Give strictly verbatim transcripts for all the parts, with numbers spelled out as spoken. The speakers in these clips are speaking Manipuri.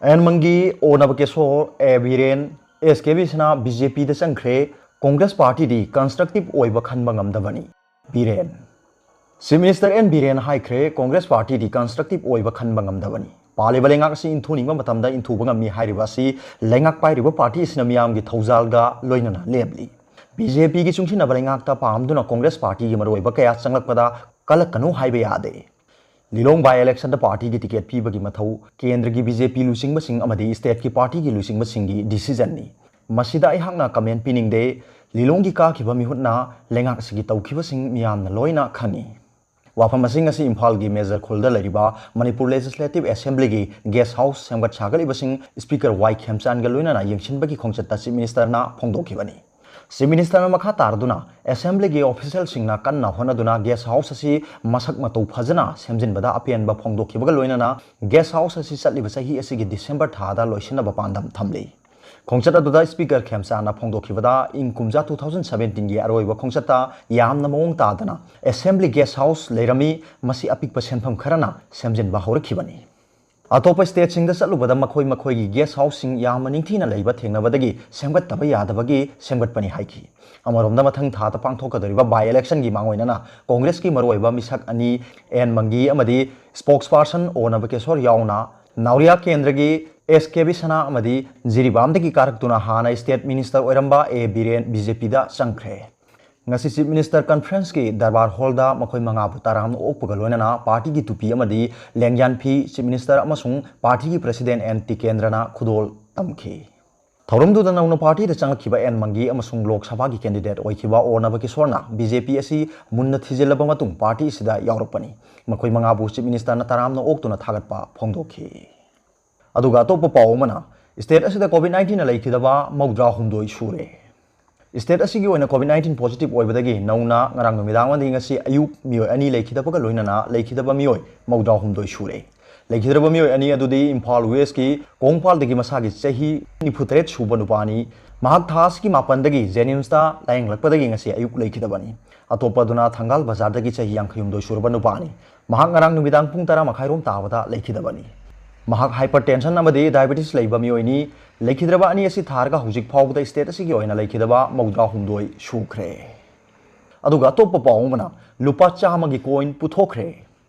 ꯑꯦꯟ ꯃꯪꯒꯤ, O Nabakishore, A Biren, S K Bishna B J ꯄꯤꯗ ꯆꯪꯈ꯭ꯔꯦ꯫ ꯀꯣꯡꯒ꯭ꯔꯦꯁ ꯄꯥꯔꯇꯤꯗꯤ ꯀꯟꯁꯇ꯭ꯔꯛꯇꯤꯚ ꯑꯣꯏꯕ ꯈꯟꯕ ꯉꯝꯗꯕꯅꯤ꯫ Biren. Chief minister N Biren ꯍꯥꯏꯈ꯭ꯔꯦ, ꯀꯣꯡꯒ꯭ꯔꯦꯁ ꯄꯥꯔꯇꯤꯗꯤ ꯀꯟꯁꯇ꯭ꯔꯛꯇꯤꯚ ꯑꯣꯏꯕ ꯈꯟꯕ ꯉꯝꯗꯕꯅꯤ꯫ ꯄꯥꯜꯂꯤꯕ ꯂꯩꯉꯥꯛ ꯑꯁꯤ ꯏꯟꯊꯨꯅꯤꯡꯕ ꯃꯇꯝꯗ ꯏꯟꯊꯨꯕ ꯉꯝꯃꯤ ꯍꯥꯏꯔꯤꯕ ꯑꯁꯤ ꯂꯩꯉꯥꯛ ꯄꯥꯏꯔꯤꯕ ꯄꯥꯔꯇꯤ ꯑꯁꯤꯅ ꯃꯤꯌꯥꯝꯒꯤ ꯊꯧꯖꯥꯜꯒ ꯂꯣꯏꯅꯅ ꯂꯦꯞꯂꯤ꯫ ꯕꯤ ꯖꯦ ꯄꯤꯒꯤ ꯆꯨꯡꯁꯤꯟꯅꯕ ꯂꯩꯉꯥꯛꯇ ꯄꯥꯝꯗꯨꯅ ꯀꯣꯡꯒ꯭ꯔꯦꯁ ꯄꯥꯔꯇꯤꯒꯤ ꯃꯔꯨꯑꯣꯏꯕ ꯀꯌꯥ ꯆꯪꯂꯛꯄꯗ ꯀꯜꯂꯛꯀꯅꯨ ꯍꯥꯏꯕ ꯌꯥꯗꯦ꯫ ꯂꯤꯂꯣꯡ ꯕꯥꯏ ꯏꯂꯦꯛꯁꯟꯗ ꯄꯥꯔꯇꯤꯒꯤ ꯇꯤꯀꯦꯠ ꯄꯤꯕꯒꯤ ꯃꯊꯧ ꯀꯦꯟꯗ꯭ꯔꯒꯤ ꯕꯤ ꯖꯦ ꯄꯤ ꯂꯨꯆꯤꯡꯕꯁꯤꯡ ꯑꯃꯗꯤ ꯁ꯭ꯇꯦꯠꯀꯤ ꯄꯥꯔꯇꯤꯒꯤ ꯂꯨꯆꯤꯡꯕꯁꯤꯡꯒꯤ ꯗꯤꯁꯤꯖꯟꯅꯤ꯫ ꯃꯁꯤꯗ ꯑꯩꯍꯥꯛꯅ ꯀꯃꯦꯟ ꯄꯤꯅꯤꯡꯗꯦ꯫ ꯂꯤꯂꯣꯡꯒꯤ ꯀꯥꯈꯤꯕ ꯃꯤꯍꯨꯠꯅ ꯂꯩꯉꯥꯛ ꯑꯁꯤꯒꯤ ꯇꯧꯈꯤꯕꯁꯤꯡ ꯃꯤꯌꯥꯝꯅ ꯂꯣꯏꯅ ꯈꯪꯏ꯫ ꯋꯥꯐꯝ ꯑꯁꯤ ꯉꯁꯤ ꯏꯝꯐꯥꯜꯒꯤ ꯃꯦꯖꯔ ꯈꯨꯜꯗ ꯂꯩꯔꯤꯕ ꯃꯅꯤꯄꯨꯔ ꯂꯦꯖꯤꯁꯂꯦꯇꯤꯚ ꯑꯦꯁꯦꯝꯕ꯭ꯂꯤꯒꯤ ꯒꯦꯁ ꯍꯥꯎꯁ ꯁꯦꯝꯒꯠ ꯁꯥꯒꯠꯂꯤꯕꯁꯤꯡ ꯁ꯭ꯄꯤꯀꯔ ꯋꯥꯏ ꯈꯦꯝꯆꯥꯟꯒ ꯂꯣꯏꯅꯅ ꯌꯦꯡꯁꯤꯟꯕꯒꯤ ꯈꯣꯡꯆꯠꯇ ꯆꯤꯐ ꯃꯤꯅꯤꯁꯇꯔꯅ ꯐꯣꯡꯗꯣꯛꯈꯤꯕꯅꯤ꯫ ꯆꯤꯐ ꯃꯤꯅꯤꯁꯇꯔꯅ ꯃꯈꯥ ꯇꯥꯔꯗꯨꯅ ꯑꯦꯁꯦꯝꯕ꯭ꯂꯤꯒꯤ ꯑꯣꯐꯤꯁꯤꯌꯦꯜꯁꯤꯡꯅ ꯀꯟꯅ ꯍꯣꯠꯅꯗꯨꯅ ꯒꯦꯁ ꯍꯥꯎꯁ ꯑꯁꯤ ꯃꯁꯛ ꯃꯇꯧ ꯐꯖꯅ ꯁꯦꯝꯖꯤꯟꯕꯗ ꯑꯄꯦꯟꯕ ꯐꯣꯡꯗꯣꯛꯈꯤꯕꯒ ꯂꯣꯏꯅꯅ ꯒꯦꯁ ꯍꯥꯎꯁ ꯑꯁꯤ ꯆꯠꯂꯤꯕ ꯆꯍꯤ ꯑꯁꯤꯒꯤ ꯗꯤꯁꯦꯝꯕꯔ ꯊꯥꯗ ꯂꯣꯏꯁꯤꯟꯅꯕ ꯄꯥꯟꯗꯝ ꯊꯝꯂꯤ꯫ ꯈꯣꯡꯆꯠ ꯑꯗꯨꯗ ꯁ꯭ꯄꯤꯀꯔ ꯈꯦꯝꯆꯥꯟꯅ ꯐꯣꯡꯗꯣꯛꯈꯤꯕꯗ ꯏꯪ ꯀꯨꯝꯖꯥ ꯇꯨ ꯊꯥꯎꯖꯟ ꯁꯕꯦꯟꯇꯤꯟꯒꯤ ꯑꯔꯣꯏꯕ ꯈꯣꯡꯆꯠꯇ ꯌꯥꯝꯅ ꯃꯑꯣꯡ ꯇꯥꯗꯅ ꯑꯦꯁꯦꯝꯕ꯭ꯂꯤ ꯒꯦꯁ ꯍꯥꯎꯁ ꯂꯩꯔꯝꯃꯤ, ꯃꯁꯤ ꯑꯄꯤꯛꯄ ꯁꯦꯟꯐꯝ ꯈꯔꯅ ꯁꯦꯝꯖꯤꯟꯕ ꯍꯧꯔꯛꯈꯤꯕꯅꯤ꯫ ꯑꯇꯣꯞꯄ ꯁ꯭ꯇꯦꯠꯁꯤꯡꯗ ꯆꯠꯂꯨꯕꯗ ꯃꯈꯣꯏ ꯃꯈꯣꯏꯒꯤ ꯒꯦꯁ ꯍꯥꯎꯁꯁꯤꯡ ꯌꯥꯝꯅ ꯅꯤꯡꯊꯤꯅ ꯂꯩꯕ ꯊꯦꯡꯅꯕꯗꯒꯤ ꯁꯦꯝꯒꯠꯇꯕ ꯌꯥꯗꯕꯒꯤ ꯁꯦꯝꯒꯠꯄꯅꯤ ꯍꯥꯏꯈꯤ꯫ ꯑꯃꯔꯣꯝꯗ ꯃꯊꯪ ꯊꯥꯗ ꯄꯥꯡꯊꯣꯛꯀꯗꯧꯔꯤꯕ ꯕꯥꯏ ꯏꯂꯦꯛꯁꯟꯒꯤ ꯃꯥꯡꯑꯣꯏꯅꯅ ꯀꯣꯡꯒ꯭ꯔꯦꯁꯀꯤ ꯃꯔꯨꯑꯣꯏꯕ ꯃꯤꯁꯛ ꯑꯅꯤ ꯑꯦꯟ ꯃꯪꯒꯤ ꯑꯃꯗꯤ ꯁ꯭ꯄꯣꯛꯁ ꯄꯥꯔꯁꯟ ꯑꯣ ꯅꯕꯀꯦꯁꯣꯔ ꯌꯥꯎꯅ ꯅꯥꯎꯔꯤꯌꯥ ꯀꯦꯟꯗ꯭ꯔꯒꯤ ꯑꯦꯁ ꯀꯦ ꯕꯤꯁꯅꯥ ꯑꯃꯗꯤ ꯖꯤꯔꯤꯕꯥꯝꯗꯒꯤ ꯀꯥꯔꯛꯇꯨꯅ ꯍꯥꯟꯅ ꯁ꯭ꯇꯦꯠ ꯃꯤꯅꯤꯁꯇꯔ ꯑꯣꯏꯔꯝꯕ ꯑꯦ ꯕꯤꯔꯦꯟ ꯕꯤ ꯖꯦ ꯄꯤꯗ ꯆꯪꯈ꯭ꯔꯦ꯫ ꯉꯁꯤ ꯆꯤꯐ ꯃꯤꯅꯤꯁꯇꯔ ꯀꯟꯐꯔꯦꯟꯁꯀꯤ ꯗꯔꯕꯥꯔ ꯍꯣꯜꯗ ꯃꯈꯣꯏ ꯃꯉꯥꯕꯨ ꯇꯔꯥꯝꯅ ꯑꯣꯛꯄꯒ ꯂꯣꯏꯅꯅ ꯄꯥꯔꯇꯤꯒꯤ ꯇꯨꯄꯤ ꯑꯃꯗꯤ ꯂꯦꯡꯌꯥꯟ ꯐꯤ ꯆꯤꯐ ꯃꯤꯅꯤꯁꯇꯔ ꯑꯃꯁꯨꯡ ꯄꯥꯔꯇꯤꯒꯤ ꯄ꯭ꯔꯁꯤꯗꯦꯟ ꯑꯦꯟ ꯇꯤꯀꯦꯟꯗ꯭ꯔꯅ ꯈꯨꯗꯣꯜ ꯇꯝꯈꯤ꯫ ꯊꯧꯔꯝꯗꯨꯗ ꯅꯧꯅ ꯄꯥꯔꯇꯤꯗ ꯆꯪꯂꯛꯈꯤꯕ ꯑꯦꯟ ꯃꯪꯒꯤ ꯑꯃꯁꯨꯡ ꯂꯣꯛ ꯁꯚꯥꯒꯤ ꯀꯦꯟꯗꯤꯗꯦꯠ ꯑꯣꯏꯈꯤꯕ ꯑꯣ ꯅꯕꯀꯤꯁꯣꯔꯅ ꯕꯤ ꯖꯦ ꯄꯤ ꯑꯁꯤ ꯃꯨꯟꯅ ꯊꯤꯖꯤꯜꯂꯕ ꯃꯇꯨꯡ ꯄꯥꯔꯇꯤ ꯑꯁꯤꯗ ꯌꯥꯎꯔꯛꯄꯅꯤ꯫ ꯃꯈꯣꯏ ꯃꯉꯥꯕꯨ ꯆꯤꯐ ꯃꯤꯅꯤꯁꯇꯔꯅ ꯇꯔꯥꯝꯅ ꯑꯣꯛꯇꯨꯅ ꯊꯥꯒꯠꯄ ꯐꯣꯡꯗꯣꯛꯈꯤ꯫ ꯑꯗꯨꯒ ꯑꯇꯣꯞꯄ ꯄꯥꯎ ꯑꯃꯅ, ꯁ꯭ꯇꯦꯠ ꯑꯁꯤꯗ ꯀꯣꯚꯤꯗ ꯅꯥꯏꯟꯇꯤꯟꯅ ꯂꯩꯈꯤꯗꯕ ꯃꯧꯗ꯭ꯔꯥ ꯍꯨꯝꯗꯣꯏ ꯁꯨꯔꯦ꯫ ꯁ꯭ꯇꯦꯠ ꯑꯁꯤꯒꯤ ꯑꯣꯏꯅ ꯀꯣꯚꯤꯗ ꯅꯥꯏꯟꯇꯤꯟ ꯄꯣꯖꯤꯇꯤꯚ ꯑꯣꯏꯕꯗꯒꯤ ꯅꯧꯅ ꯉꯔꯥꯡ ꯅꯨꯃꯤꯗꯥꯡ ꯑꯃꯗꯤ ꯉꯁꯤ ꯑꯌꯨꯛ ꯃꯤꯑꯣꯏ ꯑꯅꯤ ꯂꯩꯈꯤꯗꯕꯒ ꯂꯣꯏꯅꯅ ꯂꯩꯈꯤꯗꯕ ꯃꯤꯑꯣꯏ ꯃꯧꯗ꯭ꯔꯥ ꯍꯨꯝꯗꯣꯏ ꯁꯨꯔꯦ꯫ ꯂꯩꯈꯤꯗ꯭ꯔꯕ ꯃꯤꯑꯣꯏ ꯑꯅꯤ ꯑꯗꯨꯗꯤ ꯏꯝꯐꯥꯜ ꯋꯦꯁꯀꯤ ꯀꯣꯡꯄꯥꯜꯗꯒꯤ ꯃꯁꯥꯒꯤ ꯆꯍꯤ ꯅꯤꯐꯨ ꯇꯔꯦꯠ ꯁꯨꯕ ꯅꯨꯄꯥꯅꯤ꯫ ꯃꯍꯥꯛ ꯊꯥ ꯑꯁꯤꯒꯤ ꯃꯥꯄꯟꯗꯒꯤ ꯖꯦꯅꯤꯝꯁꯇ ꯂꯥꯌꯦꯡꯂꯛꯄꯗꯒꯤ ꯉꯁꯤ ꯑꯌꯨꯛ ꯂꯩꯈꯤꯗꯕꯅꯤ꯫ ꯑꯇꯣꯞꯄ ꯑꯗꯨꯅ ꯊꯪꯒꯥꯜ ꯕꯖꯥꯔꯗꯒꯤ ꯆꯍꯤ ꯌꯥꯡꯈꯩ ꯍꯨꯝꯗꯣꯏ ꯁꯨꯔꯕ ꯅꯨꯄꯥꯅꯤ꯫ ꯃꯍꯥꯛ ꯉꯔꯥꯡ ꯅꯨꯃꯤꯗꯥꯡ ꯄꯨꯡ ꯇꯔꯥ ꯃꯈꯥꯏꯔꯣꯝ ꯇꯥꯕꯗ ꯂꯩꯈꯤꯗꯕꯅꯤ꯫ ꯃꯍꯥꯛ ꯍꯥꯏꯄꯔꯇꯦꯟꯁꯟ ꯑꯃꯗꯤ ꯗꯥꯏꯕꯦꯇꯤꯁ ꯂꯩꯕ ꯃꯤꯑꯣꯏꯅꯤ꯫ ꯂꯩꯈꯤꯗ꯭ꯔꯕ ꯑꯅꯤ ꯑꯁꯤ ꯊꯥꯔꯒ ꯍꯧꯖꯤꯛ ꯐꯥꯎꯕꯗ ꯁ꯭ꯇꯦꯠ ꯑꯁꯤꯒꯤ ꯑꯣꯏꯅ ꯂꯩꯈꯤꯗꯕ ꯃꯧꯗ꯭ꯔꯥ ꯍꯨꯝꯗꯣꯏ ꯁꯨꯈ꯭ꯔꯦ꯫ ꯑꯗꯨꯒ ꯑꯇꯣꯞꯄ ꯄꯥꯎ ꯑꯃꯅ, ꯂꯨꯄꯥ ꯆꯥꯝꯃꯒꯤ ꯀꯣꯏꯟ ꯄꯨꯊꯣꯛꯈ꯭ꯔꯦ꯫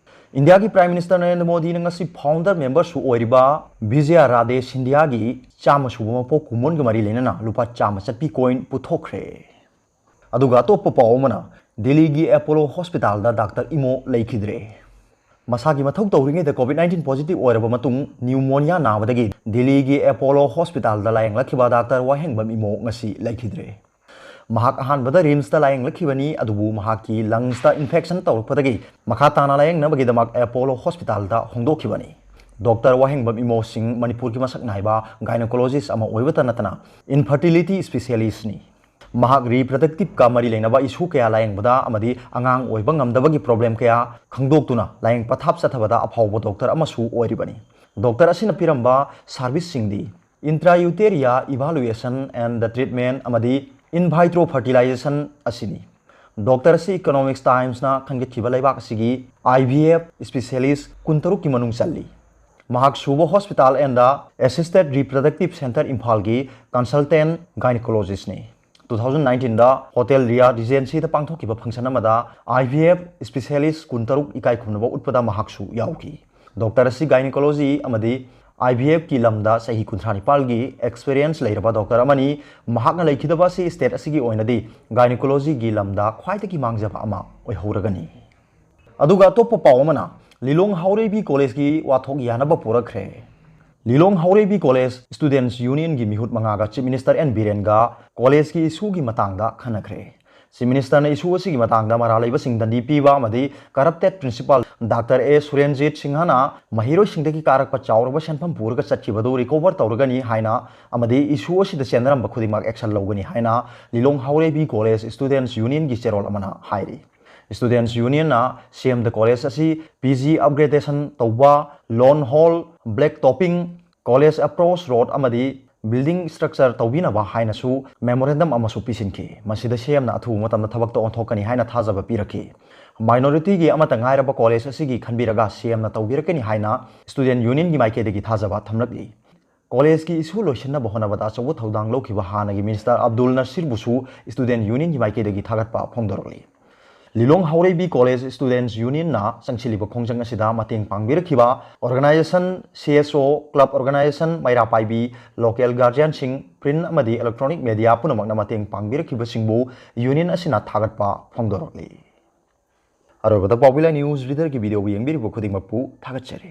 ꯏꯟꯗꯤꯌꯥꯒꯤ ꯄ꯭ꯔꯥꯏꯝ ꯃꯤꯅꯤꯁꯇꯔ ꯅꯔꯦꯟꯗ꯭ꯔ ꯃꯣꯗꯤꯅ ꯉꯁꯤ ꯐꯥꯎꯟꯗꯔ ꯃꯦꯝꯕꯔꯁꯨ ꯑꯣꯏꯔꯤꯕ ꯕꯤꯖꯌ ꯔꯥꯙꯦ ꯁꯤꯟꯙꯤꯌꯥꯒꯤ ꯆꯥꯝꯃ ꯁꯨꯕ ꯃꯄꯣꯛ ꯀꯨꯝꯑꯣꯟꯒ ꯃꯔꯤ ꯂꯩꯅꯅ ꯂꯨꯄꯥ ꯆꯥꯝꯃ ꯆꯠꯄꯤ ꯀꯣꯏꯟ ꯄꯨꯊꯣꯛꯈ꯭ꯔꯦ꯫ ꯑꯗꯨꯒ ꯑꯇꯣꯞꯄ ꯄꯥꯎ ꯑꯃꯅ, ꯗꯤꯜꯂꯤꯒꯤ ꯑꯦꯄꯣꯂꯣ ꯍꯣꯁꯄꯤꯇꯥꯜꯗ ꯗꯥꯛꯇꯔ ꯏꯃꯣ ꯂꯩꯈꯤꯗ꯭ꯔꯦ꯫ ꯃꯁꯥꯒꯤ ꯃꯊꯧ ꯇꯧꯔꯤꯉꯩꯗ ꯀꯣꯚꯤꯗ ꯅꯥꯏꯟꯇꯤꯟ ꯄꯣꯖꯤꯇꯤꯚ ꯑꯣꯏꯔꯕ ꯃꯇꯨꯡ ꯅ꯭ꯌꯨꯃꯣꯅꯤꯌꯥ ꯅꯥꯕꯗꯒꯤ ꯗꯤꯜꯂꯤꯒꯤ ꯑꯦꯄꯣꯂꯣ ꯍꯣꯁꯄꯤꯇꯥꯜꯗ ꯂꯥꯌꯦꯡꯂꯛꯈꯤꯕ ꯗꯥꯛꯇꯔ ꯋꯥꯍꯦꯡꯕꯝ ꯏꯃꯣ ꯉꯁꯤ ꯂꯩꯈꯤꯗ꯭ꯔꯦ꯫ ꯃꯍꯥꯛ ꯑꯍꯥꯟꯕꯗ ꯔꯤꯝꯁꯇ ꯂꯥꯌꯦꯡꯂꯛꯈꯤꯕꯅꯤ, ꯑꯗꯨꯕꯨ ꯃꯍꯥꯛꯀꯤ ꯂꯪꯁꯇ ꯏꯟꯐꯦꯛꯁꯟ ꯇꯧꯔꯛꯄꯗꯒꯤ ꯃꯈꯥ ꯇꯥꯅ ꯂꯥꯌꯦꯡꯅꯕꯒꯤꯗꯃꯛ ꯑꯦꯄꯣꯂꯣ ꯍꯣꯁꯄꯤꯇꯥꯜꯗ ꯍꯣꯡꯗꯣꯛꯈꯤꯕꯅꯤ꯫ ꯗꯣꯛꯇꯔ ꯋꯥꯍꯦꯡꯕꯝ ꯏꯃꯣ ꯁꯤꯡ ꯃꯅꯤꯄꯨꯔꯒꯤ ꯃꯁꯛ ꯅꯥꯏꯕ ꯒꯥꯏꯅꯣꯀꯣꯂꯣꯖꯤꯁ ꯑꯃ ꯑꯣꯏꯕꯇ ꯅꯠꯇꯅ ꯏꯟꯐꯔꯇꯤꯂꯤꯇꯤ ꯁ꯭ꯄꯦꯁꯤꯌꯦꯂꯤꯁ꯭ꯠꯅꯤ꯫ ꯃꯍꯥꯛ ꯔꯤꯄ꯭ꯔꯗꯛꯇꯤꯚꯀ ꯃꯔꯤ ꯂꯩꯅꯕ ꯏꯁꯨ ꯀꯌꯥ ꯂꯥꯌꯦꯡꯕꯗ ꯑꯃꯗꯤ ꯑꯉꯥꯡ ꯑꯣꯏꯕ ꯉꯝꯗꯕꯒꯤ ꯄ꯭ꯔꯣꯕ꯭ꯂꯦꯝ ꯀꯌꯥ ꯈꯪꯗꯣꯛꯇꯨꯅ ꯂꯥꯌꯦꯡ ꯄꯊꯥꯞ ꯆꯠꯊꯕꯗ ꯑꯐꯥꯎꯕ ꯗꯣꯛꯇꯔ ꯑꯃꯁꯨ ꯑꯣꯏꯔꯤꯕꯅꯤ꯫ ꯗꯣꯛꯇꯔ ꯑꯁꯤꯅ ꯄꯤꯔꯝꯕ ꯁꯥꯔꯚꯤꯁꯁꯤꯡꯗꯤ intrauterine evaluation and treatment ꯑꯃꯗꯤ in vitro fertilization ꯑꯁꯤꯅꯤ꯫ ꯗꯣꯛꯇꯔ ꯑꯁꯤ ꯏꯀꯣꯅꯣꯃꯤꯛꯁ ꯇꯥꯏꯝꯁꯅ ꯈꯟꯒꯠꯈꯤꯕ ꯂꯩꯕꯥꯛ ꯑꯁꯤꯒꯤ IVF specialist ꯀꯨꯟꯇꯔꯨꯛꯀꯤ ꯃꯅꯨꯡ ꯆꯜꯂꯤ꯫ ꯃꯍꯥꯛ ꯁꯨꯕ hospital and the assisted reproductive center ꯏꯝꯐꯥꯜꯒꯤ consultant gynecologistꯅꯤ꯫ Two thousand nineteenꯗ ꯍꯣꯇꯦꯜ ꯔꯤꯌꯥ ꯔꯤꯖꯦꯟꯁꯤꯗ ꯄꯥꯡꯊꯣꯛꯈꯤꯕ ꯐꯪꯁꯟ ꯑꯃꯗ IVF specialist ꯀꯨꯟꯇꯔꯨꯛ ꯏꯀꯥꯏ ꯈꯨꯝꯅꯕ ꯎꯠꯄꯗ ꯃꯍꯥꯛꯁꯨ ꯌꯥꯎꯈꯤ꯫ ꯗꯣꯛꯇꯔ ꯑꯁꯤ ꯒꯥꯏꯅꯤꯀꯣꯂꯣꯖꯤ ꯑꯃꯗꯤ IVFꯀꯤ ꯂꯝꯗ ꯆꯍꯤ ꯀꯨꯟꯊ꯭ꯔꯥ ꯅꯤꯄꯥꯜꯒꯤ ꯑꯦꯛꯁꯄꯤꯔꯤꯌꯦꯟꯁ ꯂꯩꯔꯕ ꯗꯣꯛꯇꯔ ꯑꯃꯅꯤ꯫ ꯃꯍꯥꯛꯅ ꯂꯩꯈꯤꯗꯕ ꯑꯁꯤ ꯁ꯭ꯇꯦꯠ ꯑꯁꯤꯒꯤ ꯑꯣꯏꯅꯗꯤ ꯒꯥꯏꯅꯤꯀꯣꯂꯣꯖꯤꯒꯤ ꯂꯝꯗ ꯈ꯭ꯋꯥꯏꯗꯒꯤ ꯃꯥꯡꯖꯕ ꯑꯃ ꯑꯣꯏꯍꯧꯔꯒꯅꯤ꯫ ꯑꯗꯨꯒ ꯑꯇꯣꯞꯄ ꯄꯥꯎ ꯑꯃꯅ, ꯂꯤꯂꯣꯡ ꯍꯥꯎꯔꯩꯕꯤ ꯀꯣꯂꯦꯖꯀꯤ ꯋꯥꯊꯣꯛ ꯌꯥꯅꯕ ꯄꯨꯔꯛꯈ꯭ꯔꯦ꯫ ꯂꯤꯂꯣꯡ ꯍꯥꯎꯔꯩꯕꯤ ꯀꯣꯂꯦꯖ ꯁ꯭ꯇꯨꯗꯦꯟꯠꯁ ꯌꯨꯅꯤꯌꯟꯒꯤ ꯃꯤꯍꯨꯠ ꯃꯉꯥꯒ ꯆꯤꯐ ꯃꯤꯅꯤꯁꯇꯔ ꯑꯦꯟ ꯕꯤꯔꯦꯟꯒ ꯀꯣꯂꯦꯖꯀꯤ ꯏꯁꯨꯒꯤ ꯃꯇꯥꯡꯗ ꯈꯟꯅꯈ꯭ꯔꯦ꯫ ꯆꯤꯐ ꯃꯤꯅꯤꯁꯇꯔꯅ ꯏꯁꯨ ꯑꯁꯤꯒꯤ ꯃꯇꯥꯡꯗ ꯃꯔꯥꯜ ꯂꯩꯕꯁꯤꯡ ꯗꯟꯗꯤ ꯄꯤꯕ ꯑꯃꯗꯤ ꯀꯔꯞꯇꯦꯠ ꯄ꯭ꯔꯤꯟꯁꯤꯄꯥꯜ ꯗꯥꯛꯇꯔ ꯑꯦ ꯁꯨꯔꯦꯟꯖꯤꯠ ꯁꯤꯡꯍꯅ ꯃꯍꯩꯔꯣꯏꯁꯤꯡꯗꯒꯤ ꯀꯥꯔꯛꯄ ꯆꯥꯎꯔꯕ ꯁꯦꯟꯐꯝ ꯄꯨꯔꯒ ꯆꯠꯈꯤꯕꯗꯨ ꯔꯤꯀꯣꯚꯔ ꯇꯧꯔꯒꯅꯤ ꯍꯥꯏꯅ ꯑꯃꯗꯤ ꯏꯁꯨ ꯑꯁꯤꯗ ꯆꯦꯟꯅꯔꯝꯕ ꯈꯨꯗꯤꯡꯃꯛ ꯑꯦꯛꯁꯟ ꯂꯧꯒꯅꯤ ꯍꯥꯏꯅ ꯂꯤꯂꯣꯡ ꯍꯥꯎꯔꯩꯕꯤ ꯀꯣꯂꯦꯖ ꯁ꯭ꯇꯨꯗꯦꯟꯠꯁ ꯌꯨꯅꯤꯌꯟꯒꯤ ꯆꯦꯔꯣꯜ ꯑꯃꯅ ꯍꯥꯏꯔꯤ꯫ ꯁ꯭ꯇꯨꯗꯦꯟꯠꯁ ꯌꯨꯅꯤꯌꯟꯅ ꯁꯦꯝꯗ ꯀꯣꯂꯦꯖ ꯑꯁꯤ PG upgradation ꯇꯧꯕ, lawn hall, black topping, college approach road ꯑꯃꯗꯤ ꯕꯤꯜꯗꯤꯡ ꯁ꯭ꯇ꯭ꯔꯛꯆꯔ ꯇꯧꯕꯤꯅꯕ ꯍꯥꯏꯅꯁꯨ ꯃꯦꯃꯣꯔꯦꯟꯗꯝ ꯑꯃꯁꯨ ꯄꯤꯁꯤꯟꯈꯤ꯫ ꯃꯁꯤꯗ ꯁꯤꯑꯦꯝꯅ ꯑꯊꯨꯕ ꯃꯇꯝꯗ ꯊꯕꯛꯇ ꯑꯣꯟꯊꯣꯛꯀꯅꯤ ꯍꯥꯏꯅ ꯊꯥꯖꯕ ꯄꯤꯔꯛꯈꯤ꯫ ꯃꯥꯏꯅꯣꯔꯤꯇꯤꯒꯤ ꯑꯃꯠꯇ ꯉꯥꯏꯔꯕ ꯀꯣꯂꯦꯖ ꯑꯁꯤꯒꯤ ꯈꯟꯕꯤꯔꯒ ꯁꯤ ꯑꯦꯝꯅ ꯇꯧꯕꯤꯔꯛꯀꯅꯤ ꯍꯥꯏꯅ ꯁ꯭ꯇꯨꯗꯦꯟꯠ ꯌꯨꯅꯤꯌꯟꯒꯤ ꯃꯥꯏꯀꯩꯗꯒꯤ ꯊꯥꯖꯕ ꯊꯝꯂꯛꯂꯤ꯫ ꯀꯣꯂꯦꯖꯀꯤ ꯏꯁꯨ ꯂꯣꯏꯁꯤꯟꯅꯕ ꯍꯣꯠꯅꯕꯗ ꯑꯆꯧꯕ ꯊꯧꯗꯥꯡ ꯂꯧꯈꯤꯕ ꯍꯥꯟꯅꯒꯤ ꯃꯤꯅꯤꯁꯇꯔ ꯑꯕꯗꯨꯜ ꯅꯁꯤꯔꯕꯨꯁꯨ ꯁ꯭ꯇꯨꯗꯦꯟꯠ ꯌꯨꯅꯤꯌꯟꯒꯤ ꯃꯥꯏꯀꯩꯗꯒꯤ ꯊꯥꯒꯠꯄ ꯐꯣꯡꯗꯣꯔꯛꯂꯤ꯫ ꯂꯤꯂꯣꯡ ꯍꯥꯎꯔꯩꯕꯤ ꯀꯣꯂꯦꯖ ꯁ꯭ꯇꯨꯗꯦꯟꯠꯁ ꯌꯨꯅꯤꯌꯟꯅ ꯆꯪꯁꯤꯜꯂꯤꯕ ꯈꯣꯡꯖꯪ ꯑꯁꯤꯗ ꯃꯇꯦꯡ ꯄꯥꯡꯕꯤꯔꯛꯈꯤꯕ ꯑꯣꯔꯒꯅꯥꯏꯖꯦꯁꯟ ꯁꯤ ꯑꯦꯁ ꯑꯣ, ꯀ꯭ꯂꯕ ꯑꯣꯔꯒꯅꯥꯏꯖꯦꯁꯟ, ꯃꯩꯔꯥ ꯄꯥꯏꯕꯤ, ꯂꯣꯀꯦꯜ ꯒꯥꯔꯖꯤꯌꯥꯟꯁꯤꯡ, ꯄ꯭ꯔꯤꯟꯠ ꯑꯃꯗꯤ ꯏꯂꯦꯛꯇ꯭ꯔꯣꯅꯤꯛ ꯃꯦꯗꯤꯌꯥ ꯄꯨꯝꯅꯃꯛꯅ ꯃꯇꯦꯡ ꯄꯥꯡꯕꯤꯔꯛꯈꯤꯕꯁꯤꯡꯕꯨ ꯌꯨꯅꯤꯌꯟ ꯑꯁꯤꯅ ꯊꯥꯒꯠꯄ ꯐꯣꯡꯗꯣꯔꯛꯂꯤ꯫ ꯑꯔꯣꯏꯕꯗ ꯄꯥꯎꯕꯤꯂꯥꯏ ꯅ꯭ꯌꯨꯁ ꯔꯤꯗꯔꯒꯤ ꯚꯤꯗꯤꯑꯣꯕꯨ ꯌꯦꯡꯕꯤꯔꯤꯕ ꯈꯨꯗꯤꯡꯃꯛꯄꯨ ꯊꯥꯒꯠꯆꯔꯤ꯫